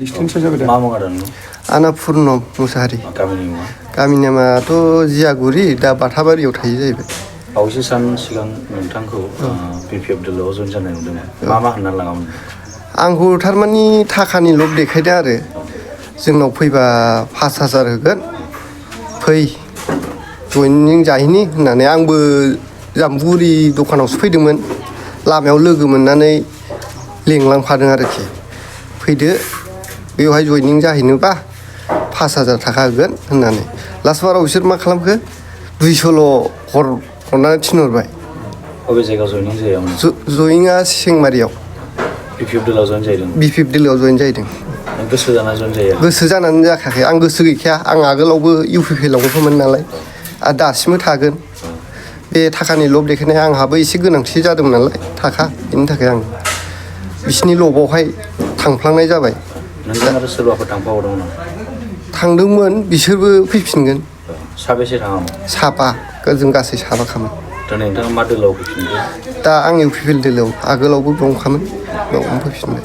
डिस्टेन्सआ जाबाय मा मुङा नों आना पुर्नम मुसाहारि गामिनि मुङा गामिनि नामाथ' जियागुरि दा बाथाबारियाव थायो जाहैबाय बावैसो सान सिगां नोंथांखौ बिपिएफ दोलोआव जइन जानाय नुदोंमोन मा होनना लाङामोन आंखौ थारमानि थाखानि लब देखायदों आरो जोंनाव फैबा 5,000 होगोन फै जइनिं जाहैनि होननानै आंबो जाम्बुरि दखानावसो फैदोंमोन लामायाव लोगो मोननानै लेंलांफादों आरोखि फैदो बेवहाय जइनिं जाहैनोबा 5,000 थाखा होगोन होननानै लास्ट बाराव बिसोर मा खालामखो 200ल' हरनानै थिनहरबाय बबे जायगायाव जइनिं जायामोन जइनिंआ सेंमारियाव बिपिएफ दोलोआव जइन जाहैदों बिपिएफ दोलोआव जइन जाहैदों गोसो जाना जइन जायो गोसो जानानै जाखायाखै आं गोसो गैखाया आं आगोलावबो इउपिपिएलआवबोमोन नालाय आरो दासिमबो थागोन बे थाखानि लब देखायनाय आंहाबो एसे गोनांथि जादोंमोन नालाय थाखा बेनि थाखाय आं बिसिनि लबावहाय थांफ्लांनाय जाबाय नोंथां आरो सोरबाफोर थांफाबावदोंमोन नामा थांदोंमोन बिसोरबो फैफिनगोन साबेसे थाङामोन साबा जों गासै साबाखामोन दिनै नोंथाङा मा दोलोआव फैफिनखो दा आं इउपिपिएल दोलोआव आगोलावबो दंखामोन बेयावनो फैफिनबाय